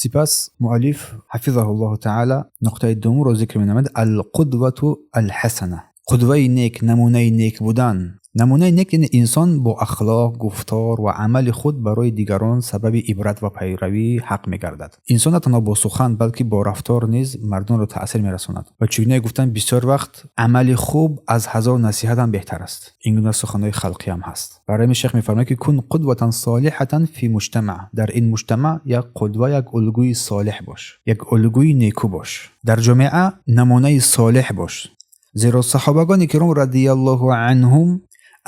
Сипас муаллиф ҳафизаҳуллоҳу таъала нуқтаи дуввумро зикр менамояд: алқудвату алҳасана, қудваи нек, намунаи нек будан. Намунаи нек яъне инсон бо ахлоқ, гуфтор ва амали худ барои дигарон сабаби ибрат ва пайравии ҳақ мегардад. Инсон на танҳо бо сухан, балки бо рафтор низ мардумро таъсир мерасонад. Ва чунин гуфтан, бисёр вақт амали хуб аз ҳазор насиҳат ҳам беҳтар аст. Ин гуна суханҳои халқӣ ҳам ҳаст. Барои ҳамин шайх мефармояд, ки кун қудватан солиҳатан фи муҷтамаъ, дар ин муҷтамаъ як қудва, як улгӯи солиҳ бош, як улгӯи некӯ бош, дар ҷомеа намунаи солиҳ бош. Зеро саҳобагони киром радиаллоҳу анҳум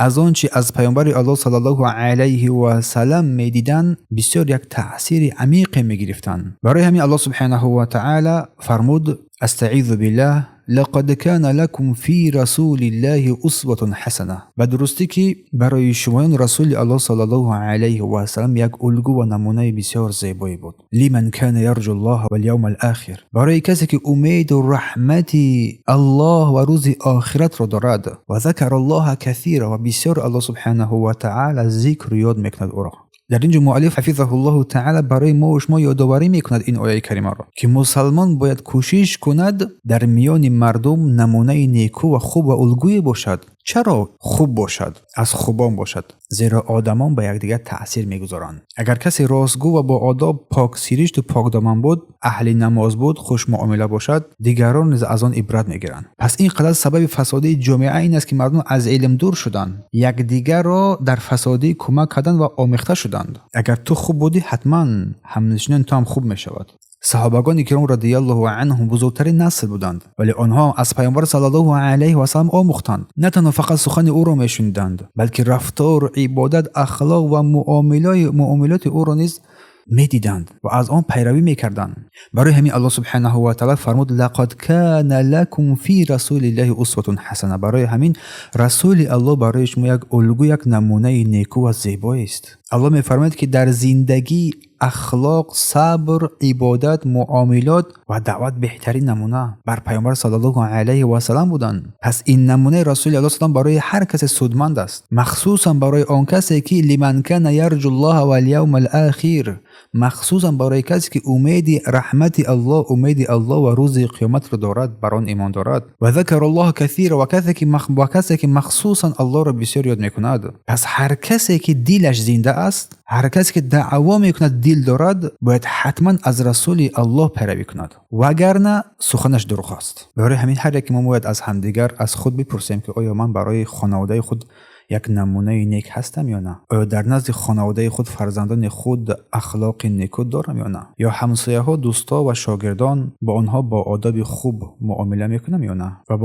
аз он чи аз паёмбари Аллоҳ саллаллоҳу алайҳи васалам медиданд, бисёр як таъсири амиқе мегирифтанд. Барои ҳамин Аллоҳ субҳанаҳу ва таъала фармуд: астаизу биллаҳ, лақад кана лакум фи расулиллаҳи усватун ҳасана. Ба дурустӣ ки барои шумоён расули Аллоҳ саллаллоҳу алайҳи васалам як улгӯ ва намунаи бисёр зебое буд. Лиман кана ярҷу ллоҳа валявма алохир, барои касе ки умеду раҳмати Аллоҳ ва рӯзи охиратро дорад. Ва закара ллоҳа касира, ва бисёр Аллоҳ субҳанаҳу ва таъала зикру ёд мекунад ӯро. Дар ин ҷо муаллиф ҳафизаҳуллоҳу таъала барои мо шумо ёдоварӣ мекунад ин ояи каримаро, ки мусалмон бояд кӯшиш кунад дар миёни мардум намунаи некӯ ва хуб ва улгӯе бошад. Чаро хуб бошад, аз хубон бошад? Зеро одамон ба якдигар таъсир мегузоранд. Агар касе ростгӯ ва бо одоб, поксиришту покдоман буд, аҳли намоз буд, хушмуомила бошад, дигарон низ аз он ибрат мегиранд. Пас ин қадар сабаби фасодии ҷомеа ин аст, ки мардум аз илм дур шуданд, якдигарро дар фасодӣ кӯмак карданд ва омехта шуданд. Агар ту хуб будӣ, ҳатман ҳамнишинони ту ҳам хуб мешавад. Саҳобагони киром радиаллоҳу анҳум бузургтарин насл буданд, вале онҳо аз паёмбар саллаллоҳу алайҳи васалам омӯхтанд. На танҳо фақат сухани ӯро мешуниданд, балки рафтор, ибодат, ахлоқ ва муомилоти ӯро низ медиданд ва аз он пайравӣ мекарданд. Барои ҳамин Аллоҳ субҳанаҳу ва таъала фармуд: лақад кана лакум фи расулиллаҳи усватун ҳасана. Барои ҳамин расули Аллоҳ барои шумо як улгӯ, як намунаи некӯ ва зебоест. Аллоҳ мефармояд, ки дар зиндагӣ ахлоқ, сабр, ибодат, муомилот ва даъват беҳтарин намуна бар паёмбар саллаллоҳу алайҳи васалам буданд. Пас ин намунаи расули Аллоҳ салам барои ҳар касе судманд аст, махсусан барои он касе ки лиман кана ярҷу ллоҳа валявма алохир, махсусан барои касе ки умеди раҳмати Аллоҳ, умеди Аллоҳ ва рӯзи қиёматро дорад, бар он имон дорад. Ва закара ллоҳа касира, ва касе ки махсусан Аллоҳро бисёр ёд мекунад. Пас ҳар касе ки дилаш зинда аст, ҳар касе ки даъво мекунад дил дорад, бояд ҳатман аз расули Аллоҳ пайравӣ кунад, вагарна суханаш дурӯғ аст. Барои ҳамин ҳар яке мо бояд аз ҳамдигар, аз худ бипурсем, ки оё ман барои хонаводаи худ як намунаи нек ҳастам ё на? Оё дар назди хонаводаи худ, фарзандони худ ахлоқи некӯ дорам ё на? Ё ҳамсояҳо, дӯстҳо ва шогирдон, бо онҳо бо одоби хуб муомила мекунам ё на? Ва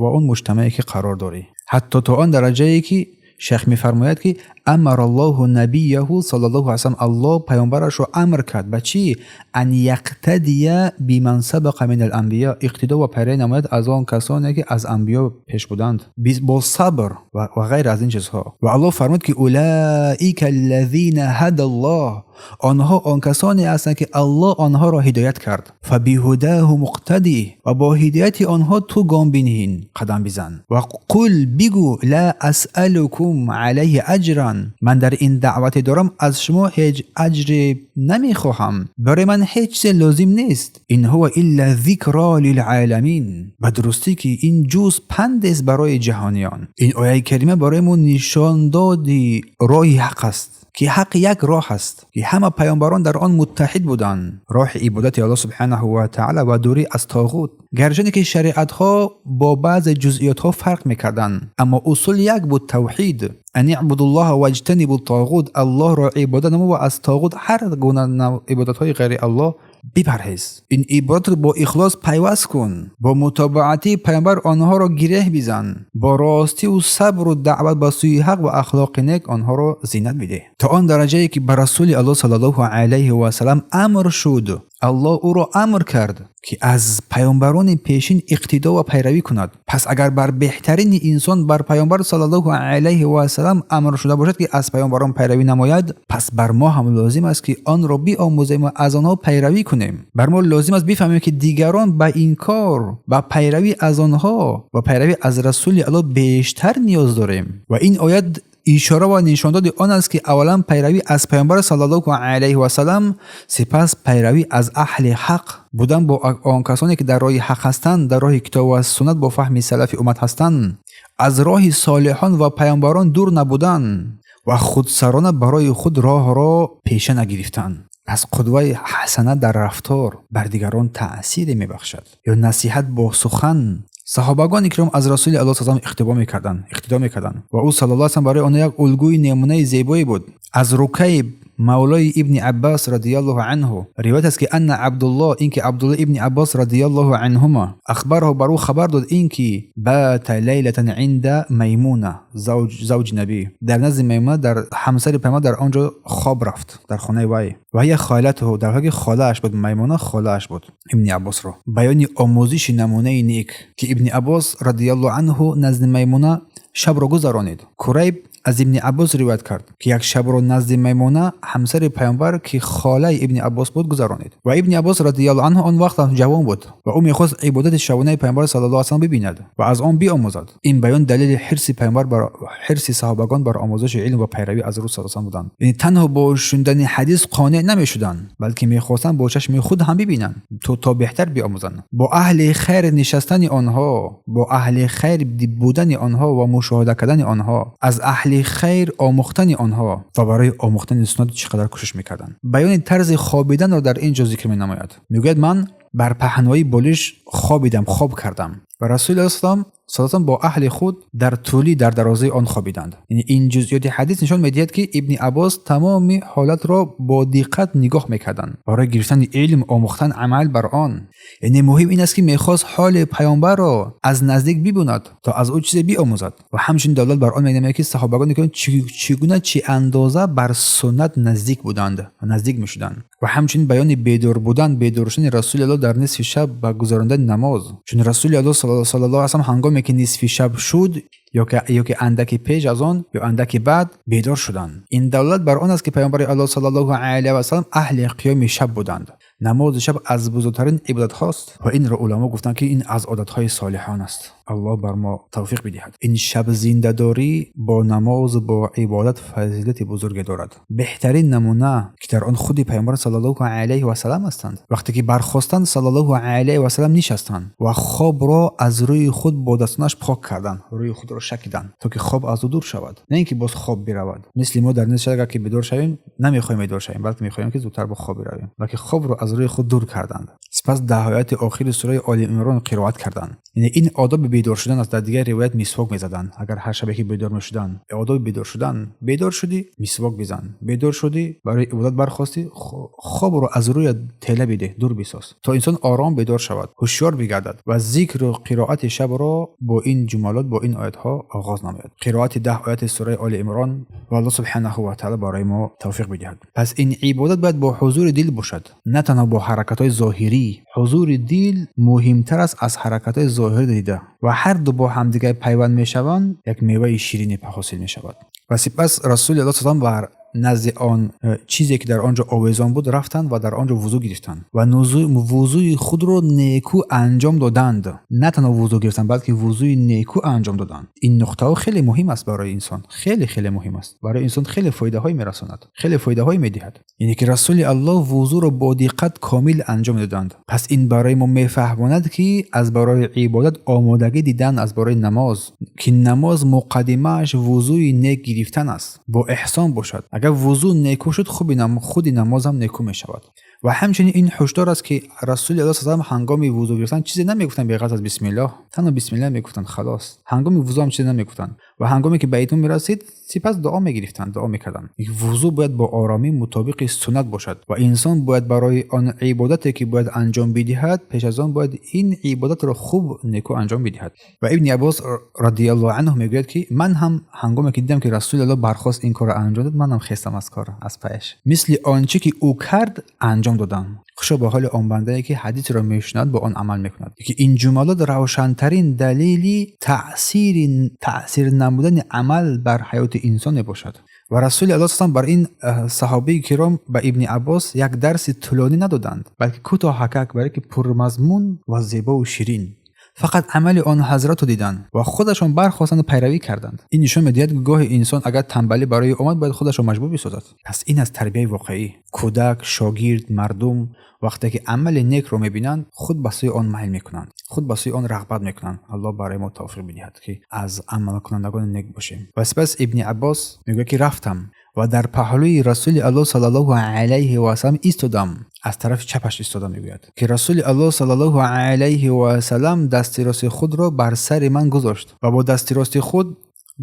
бо он муҷтамае ки қарор дорӣ, ҳатто то он дараҷае ки шайх мефармояд, ки амараллоҳу набияҳу саллаллоҳу алайҳи васаллам, Аллоҳ паёмбарашро амр кард ба чӣ? Ан яқтадия биман сабақа мин аланбиё, иқтидо ва пайравӣ намояд аз он касоне ки аз анбиё пеш буданд, бо сабр ва ғайр аз ин чизҳо. Ва Аллоҳ фармуд, ки улаика аллазина ҳада ллоҳ, онҳо он касоне ҳастанд, ки Аллоҳ онҳоро ҳидоят кард. Фабиҳудаҳу муқтадӣ, ва бо ҳидояти онҳо ту гом бинҳин, қадам бизан. Ва қул, бигӯ: ла асъалукум алайҳи аҷран, ман дар ин даъвате дорам аз шумо ҳеҷ аҷре намехоҳам, барои ман ҳеҷ чизе лозим нест. Ин ҳува илла зикро лилъоламин, ба дурустӣ ки ин ҷуз пандест барои ҷаҳониён. Ин ояи карима барои мо нишон доди роҳи ҳақ аст, ки ҳақ як роҳ аст, ки ҳама паёмбарон дар он муттаҳид буданд: роҳи ибодати Аллоҳ субҳанаҳу ва таъала ва дурӣ аз тоғут. Гарчанде ки шариатҳо бо баъзе ҷузъиётҳо фарқ мекарданд, аммо усул як буд: тавҳид. Ан ибудуллоҳа ваҷтанибу тоғут, Аллоҳро ибодат намо ва аз тоғут, ҳар гуна ибодатҳои ғайри Аллоҳ бипарҳез. Ин ибодатро бо ихлос пайваст кун, бо мутобаати паёмбар онҳоро гиреҳ бизан, бо ростиву сабру даъват ба сӯи ҳақ ва ахлоқи нек онҳоро зинат бидеҳ, то он дараҷае ки ба расули Аллоҳ саллаллоҳу алайҳи васалам амр шуд. Аллоҳ ӯро амр кард, ки аз паёмбарони пешин иқтидо ва пайравӣ кунад. Пас агар бар беҳтарини инсон, бар паёмбар саллаллоҳу алайҳи васалам амр шуда бошад, ки аз паёмбарон пайравӣ намояд, пас бар мо ҳам лозим аст, ки онро биомӯзем ва аз онҳо пайравӣ кунем. Бар мо лозим аст бифаҳмем, ки дигарон ба ин кор, ба пайравӣ аз онҳо ва пайравӣ аз расули Аллоҳ бештар ниёз дорем. Ва ин оят ишора ва нишондоди он аст, ки аввалан пайравӣ аз Паёмбар саллаллоҳу алайҳи васаллам, сипас пайравӣ аз аҳли ҳақ будан бо он касоне, ки дар роҳи ҳақ ҳастанд, дар роҳи китоб ва суннат бо фаҳми салафи уммат ҳастанд, аз роҳи солиҳон ва паёмбарон дур набудан ва худсарона барои худ роҳро пеша нагирифтан. Пас қудваи ҳасана дар рафтор бар дигарон таъсире мебахшад. Ё насиҳат бо сухан. Саҳобагони киром аз Расули Аллоҳ саллаллоҳу иқтидо мекарданд ва ӯ саллаллоҳу алайҳи васаллам барои онҳо як улгӯи намунаи зебое буд. Аз Рукайб мавлои Ибни Аббос радиаллоҳу анҳу ривоят аст, ки анна Абдуллоҳ, ин ки Абдуллоҳ ибни Аббос радиаллоҳу анҳума, ахбараҳу, бар ӯ хабар дод, ин ки бата лайлатан инда Маймуна завҷи набӣ, дар назди Маймуна, дар ҳамсари Паёмбар, дар он ҷо хоб рафт, дар хонаи вай. Ва ҳия холатуҳу, дар ҳоле ки холааш буд, Маймуна холааш буд Ибни Аббосро. Баёни омӯзиши намунаи нек, ки Ибни Аббос радиаллоҳу анҳу назди Маймуна шабро гузаронид. Курайб аз Ибни Аббос ривоят кард, ки як шабро назди Маймуна, ҳамсари Паёмбар, ки холаи Ибни Аббос буд, гузаронид. Ва Ибни Аббос радиаллоҳу анҳу он вақт ҷавон буд ва ӯ мехост ибодати шабонаи Паёмбар саллаллоҳу алайҳи васаллам бибинад ва аз он биомӯзад. Ин баён далели ҳирси Паёмбар бар ҳирси саҳобагон бар омӯзиши илм ва пайравӣ аз Расул саллаллоҳу алайҳи васаллам буданд. Яъне танҳо бо шунидани ҳадис қонеъ намешуданд, балки мехостанд бо чашми худ ҳам бибинанд, то беҳтар биомӯзанд. Бо аҳли хайр нишастани онҳо, бо аҳли хайр будани онҳо ва мушоҳида кардани онҳо, аз аҳли хайр омӯхтани онҳо ва барои омӯхтани суннат чӣ қадар кӯшиш мекарданд. Баёни тарзи хобиданро дар ин ҷо зикр менамояд. Мегӯяд: ман бар паҳнои болиш хобидам, хоб кардам ва Расули Аллоҳ саллаллоҳу бо аҳли худ дар тӯлӣ, дар дарозаи он хобиданд. Яъне ин ҷузъиёти ҳадис нишон медиҳад, ки Ибни Аббос тамоми ҳолатро бо диққат нигоҳ мекарданд барои гирифтани илм, омӯхтан, амал бар он. Яъне муҳим ин аст, ки мехост ҳоли паёмбарро аз наздик бибинад, то аз ӯ чизе биомӯзад. Ва ҳамчунин далолат бар он менамояд, ки саҳобагони чӣ гуна, чӣ андоза бар суннат наздик буданд ва наздик мешуданд. Ва ҳамчунин баёни бедор будан, бедор шудани Расули Аллоҳ дар нисфи шаб ба гузарондани намоз, чун Расули Аллоҳ саллаллоҳу алайҳи васаллам ҳангоме ки нисфи шаб шуд ё ки андаки пеш аз он ё андаки баъд бедор шуданд. Ин далолат бар он аст, ки Паёмбари Аллоҳ саллаллоҳу алайҳи васаллам аҳли қиёми шаб буданд. Намози шаб аз бузургтарин ибодатҳост ва инро уламо гуфтанд, ки ин аз одатҳои солиҳон аст. Аллоҳ бар мо тавфиқ бидиҳад. Ин шаб зиндадорӣ бо намозу бо ибодат фазилати бузурге дорад. Беҳтарин намуна, ки дар он худи Паёмбар саллаллоҳу алайҳи васаллам ҳастанд. Вақте ки бархостанд, саллаллоҳу алайҳи васаллам нишастанд ва хобро аз рӯи худ бо дастонаш пок карданд, рӯи худро шакиданд, то ки хоб аз ӯ дур шавад, на ин ки боз хоб биравад. Мисли мо дар нисфи шаб агар ки бедор шавем, намехоҳем бедор шавем, балки мехоҳем, ки зудтар бо хоб биравем, балки хобро аз рӯи худ дур карданд. Сипас 10 ояти охири сураи Оли Имрон қироат карданд. Яъне ин одоби бедор шудан аст. Дар дигар ривоят мисвок мезаданд, агар ҳар шабе ки бедор мешуданд. Одоби бедор шудан: бедор шудӣ, мисвок бизан, бедор шудӣ, барои ибодат бархостӣ, хобро аз рӯят тела бидеҳ, дур бисоз, то инсон ором бедор шавад, ҳушёр бигардад ва зикру қироати шабро бо ин ҷумалот, бо ин оятҳо оғоз намояд. Қироати 10 ояти сураи Оли Имрон. Ва Аллоҳ субҳанаҳу ва таъала барои мо тавфиқ бидиҳад. Пас ин ибодат бояд бо ҳузури дил бошад, на танҳо бо ҳаракатҳои зоҳирӣ. Ҳузури дил муҳимтар аст аз ҳаракатҳои зоҳирӣ дида ва ҳар ду бо ҳамдигар пайванд мешаванд, як меваи ширине ҳосил мешавад. Ва сипас Расули Аллоҳ саллаллоҳу бар назди он чизе, ки дар он ҷо овезон буд, рафтанд ва дар он ҷо вузӯ гирифтанд ва вузӯи худро некӯ анҷом доданд. На танҳо вузӯ гирифтанд, балки вузӯи некӯ анҷом доданд. Ин нуқтаҳо хеле муҳим аст барои инсон, хеле хеле муҳим аст барои инсон, хеле фоидаҳое мерасонад, хеле фоидаҳое медиҳад. Яъне ки Расули Аллоҳ вузӯро бо диққат комил анҷом доданд. Пас ин барои мо мефаҳмонад, ки аз барои ибодат омодагӣ дидан, аз барои намоз, ки намоз муқаддимааш вузӯи нек гирифтан аст, бо эҳсон бошад. Агар вузӯ некӯ шуд, худи намозам некӯ мешавад. Ва ҳамчунин ин ҳушдор аст, ки Расули Аллоҳ саллаллоҳу ҳангоми вузӯ гирифтан чизе намегуфтанд беғараз аз бисмиллоҳ. Танҳо бисмиллоҳ мегуфтанд, халос. Ҳангоми вузӯ ҳам чизе намегуфтанд ва ҳангоме ки ба итмом мерасид, сипас дуо мегирифтанд, дуо мекарданд. Вузӯ бояд бо оромӣ мутобиқи суннат бошад ва инсон бояд барои он ибодате, ки бояд анҷом бидиҳад, пеш аз он бояд ин ибодатро хуб некӯ анҷом бидиҳад. Ва Ибни Аббос радиаллоҳу анҳу мегӯяд, ки ман ҳам ҳангоме ки дидам, ки Расули Аллоҳ бархост, ин корро анҷом дод, ман ҳам хестам аз кор, аз паяш, мисли он чӣ ки ӯ кард, анҷом додам. Хушо ба ҳоли он бандае, ки ҳадисро мешунавад, бо он амал мекунад. Ки ин ҷумалот равшантарин далели таъсир намудани амал бар ҳаёти инсон мебошад. Ва Расули Аллоҳ саллаллоҳу бар ин саҳобаи киром, ба Ибни Аббос, як дарси тӯлонӣ надоданд, балки кӯтоҳакак, балки пурмазмун ва зебову ширин. Фақат амали он ҳазратро диданд ва худашон бархостанд ва пайравӣ карданд. Ин нишон медиҳад, ки гоҳе инсон агар танбалӣ барои омад, бояд худашро маҷбур бисозад. Пас ин аст тарбияи воқеӣ. Кӯдак, шогирд, мардум вақте ки амали некро мебинанд, худ ба сӯи он майл мекунанд, худ ба сӯи он рағбат мекунанд. Аллоҳ барои мо тавфиқ бидиҳад, ки аз амалкунандагони нек бошем. Ва сипас Ибни Аббос мегӯяд, ки рафтам ва дар паҳлӯи Расули Аллоҳ саллаллоҳу алайҳи васаллам истодам. Аз тарафи чапаш истодам. Мегӯяд, ки Расули Аллоҳ саллаллоҳу алайҳи васаллам дасти рости худро бар сари ман гузошт ва бо дасти рости худ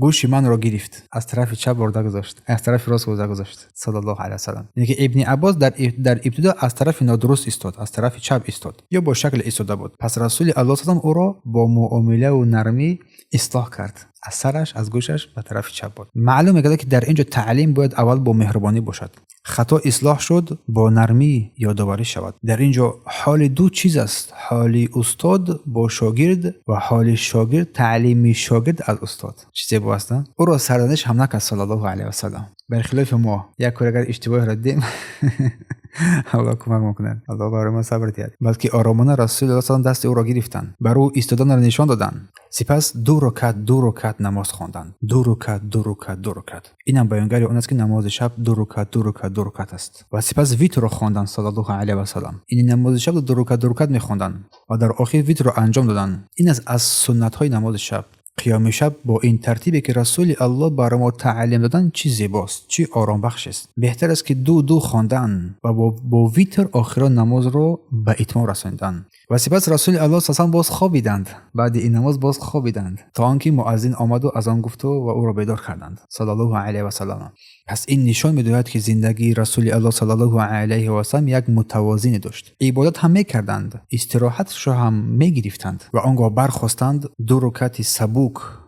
гӯши манро гирифт. Аз тарафи чап бурда гузошт, аз тарафи рост бурда гузошт, саллаллоҳу алайҳи васаллам. Яъне ки Ибни Аббос дар ибтидо аз тарафи нодуруст истод, аз тарафи чап истод ё бо шакли истода буд. Пас Расули Аллоҳ саллам ӯро бо муомилаву нармӣ ислоҳ кард, аз сараш, аз гӯшаш ба тарафи чап буд. Маълум мегардад, ки дар ин ҷо таълим бояд аввал бо меҳрубонӣ бошад. Хато ислоҳ шуд, бо нармӣ ёдоварӣ шавад. Дар ин ҷо ҳоли ду чиз аст: ҳоли устод бо шогирд ва ҳоли шогирд, таълими шогирд аз устод. Чӣ зебо аст, а? Ӯро сарзаниш ҳам накард, саллаллоҳу алайҳи васаллам. Бархилофи мо, як кор агар иштибоҳро дидем, Аллоҳ кӯмак мекунад, Аллоҳ барои мо сабр диҳад. Балки оромона Расули Аллоҳ саллам дасти ӯро гирифтанд, бар ӯ истоданро нишон доданд. Сипас ду рукат, ду рукат намоз хонданд, ду рукат, ду рукат, ду рукат. Инам баёнгари он аст, ки намози шаб ду рукат, ду рукат, ду рукат аст. Ва сипас витрро хонданд, саллаллоҳу алайҳи васаллам. Ин намози шаб ду рукат, ду рукат мехонданд ва дар охир витрро анҷом доданд. Ин аст аз суннатҳои намози шаб. Қиёми шаб бо ин тартибе, ки Расули Аллоҳ барои мо таълим доданд, чӣ зебост, чӣ оромбахш аст. Беҳтар аст, ки ду ду хондан ва бо витр охирон намозро ба итмом расонидан. Ва сипас Расули Аллоҳ саллам боз хобиданд. Баъди ин намоз боз хобиданд, то он ки муаззин омаду азон гуфту ва ӯро бедор карданд, саллаллоҳу алайҳи васаллам. Пас ин нишон медиҳад, ки зиндагии Расули Аллоҳ саллаллоҳу алайҳи васаллам як мутавозине дошт. Ибодат ҳам мекарданд, истироҳатшо ҳам мегирифтанд ва он гоҳ бархостанд, ду рукати сабук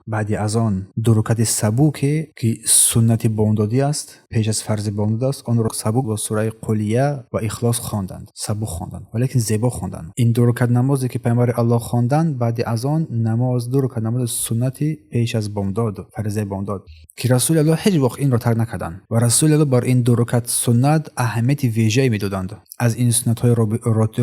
баъди азон, ду рукати сабуке, ки суннати бомдодӣ аст, пеш аз фарзи бомдод аст, онро сабук бо сураи Қулия ва Ихлос хонданд. Сабук хонданд, валекин зебо хонданд. Ин ду рукат намозе, ки Паёмбари Аллоҳ хонданд баъди азон, намоз, ду рукат намози суннати пеш аз бомдод, фаризаи бомдод, ки Расули Аллоҳ ҳеҷ вақт инро тарк накарданд. Ва Расули Аллоҳ бар ин ду рукат суннат аҳамияти вежае медоданд. Аз ин суннатҳои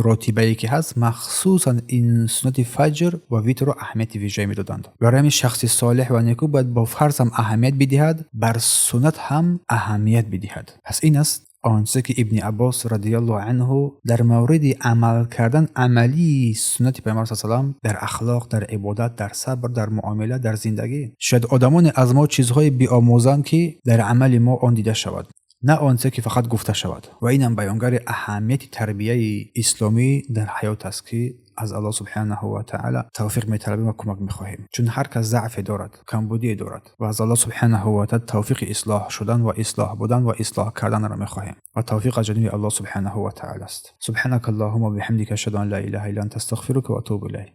ротибае, ки ҳаст, махсусан ин суннати фаҷр ва витрро аҳамияти вежае медоданд. Барои ҳамин шахси солеҳ ва некӯ бояд бо фарз ҳам аҳамият бидиҳад, бар суннат ҳам аҳамият бидиҳад. Пас ин аст он чизе, ки Ибни Аббос радиаллоҳу анҳу дар мавриди амал кардан, амалии суннати Пайғамбар са салам дар ахлоқ, дар ибодат, дар сабр, дар муомила, дар зиндагӣ. Шояд одамоне аз мо чизҳое биомӯзанд, ки дар амали мо он дида шавад, на он чизе, ки фақат гуфта шавад. Ва инам баёнгари аҳамияти тарбияи исломӣ дар ҳаёт аст, ки аз Аллоҳ субҳанаҳу ва таъала тавфиқ металабем ва кӯмак мехоҳем, чун ҳар кас заъфе дорад, камбудие дорад. Ва аз Аллоҳ субҳанаҳу ва таъала тавфиқи ислоҳ шудан ва ислоҳ будан ва ислоҳ карданро мехоҳем. Ва тавфиқ аз ҷониби Аллоҳ субҳанаҳу ва таъала аст. Субҳанака Аллоҳумма биҳамдика, ашҳаду ан ла илаҳа илла анта, астағфирука ва атубу илайк.